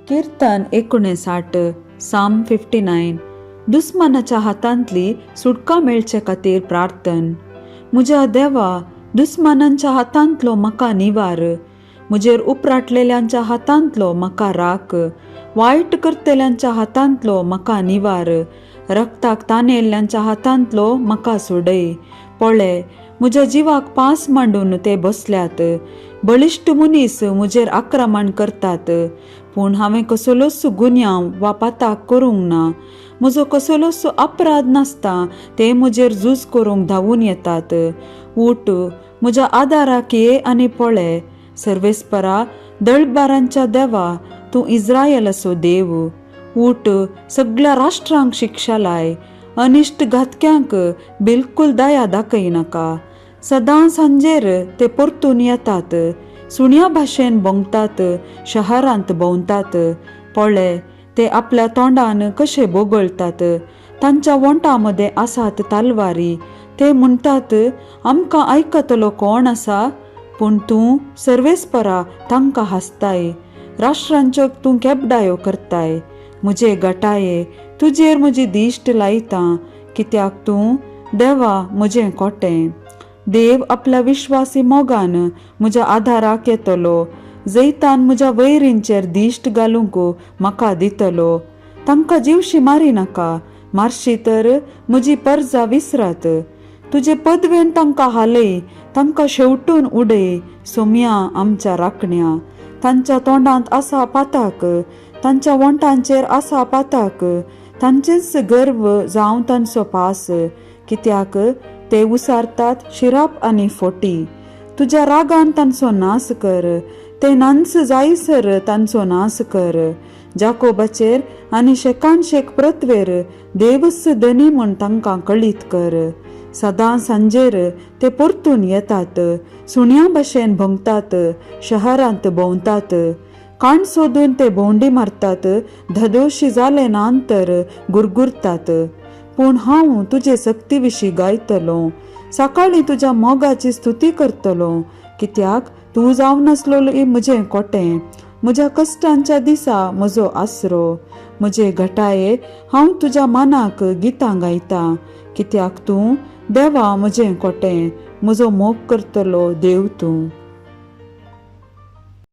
किर्तन 59, साम 59. दुस्मानाच्या हातांतली सुटका मेळचे खातीर प्रार्थन. म्हज्या देवा, दुस्मानांच्या हातांतलो म्हाका निवार, म्हजेर उपराटलेल्यांच्या हातांतलो म्हाका राख, वायट करतल्यांच्या हातांतलो म्हाका निवार, रक्ताक तानेल्ल्यांच्या हातांतलो म्हाका सोडय. पळय, म्हज्या जिवाक पास मांडून ते बसल्यात, बळिश्ट मनीस म्हजेर आक्रमण करतात. पूण हांवें कसलोच गुन्यांव वा पाताक करूंक ना, म्हजो कसलोच अपराध नासता ते म्हजेर झूज करूंक धांवून येतात. उठ, म्हज्या आदाराक ये आनी पळय. सर्वेस्परा, दळबारांच्या देवा, तूं इस्रायलाचो देव. उठ, सगळ्या राष्ट्रांक शिक्षा लाय, अनिश्ट घातक्यांक बिलकुल दया दाखयनाका. सदां सांजेर ते परतून येतात, सुण्या भाशेन भोंगतात, शहरांत भोंवतात. पळय, ते आपल्या तोंडान कशे बोगळतात, तांच्या वोंटा मदें आसात तलवारी. ते म्हणटात, आमकां आयकतलो कोण आसा? पूण तूं सर्वेस्परा तांकां हांसताय, राष्ट्रांच्यो तूं केबडायो करताय. म्हजे गटाये, तुजेर म्हजी दिश्ट लायता, कित्याक तूं देवा म्हजें कोटें. देव आपल्या विश्वासी मोगान म्हज्या आदाराक येतलो, जैतान म्हज्या वैरींचेर दिश्ट घालूंक म्हाका दितलो. तांकां जिवशी मारी नाका, मारशी तर म्हजी परजा विसरात. तुजे पदवेन तांकां हालय, तांकां शेवटून उडय, सोम्या आमच्या राखण्या. तांच्या तोंडांत आसा पाताक, तांच्या वोंटांचेर आसा पाताक, तांचेच गर्व जावं तांचो पास, कित्याक ते उसारतात शिराप आनी फोटी. तुज्या रागान तांचो नास कर, ते नांच जायसर तांचो नास कर. जाकोबाचेर आनी शेकान शेक पृथ्वेर देवच धनी म्हूण तांकां कळीत कर. सदां सांजेर ते परतून येतात, सुण्या भशेन भोंगतात, शहरांत भोंवतात. काण सोदून ते भोंवडी मारतात, धदोशी जाले ना तर गुरगुरतात. पूण हांव तुजे सक्ती विशीं गायतलो, सकाळीं तुज्या मोगाची स्तुती करतलो, कित्याक तूं जावन आसलेलो म्हजें कोटें, म्हज्या कश्टांच्या दिसा म्हजो आसरो. म्हजे घटाये, हांव तुज्या मनाक गितां गायता, कित्याक तूं देवा म्हजें कोटें, म्हजो मोग करतलो देव तूं.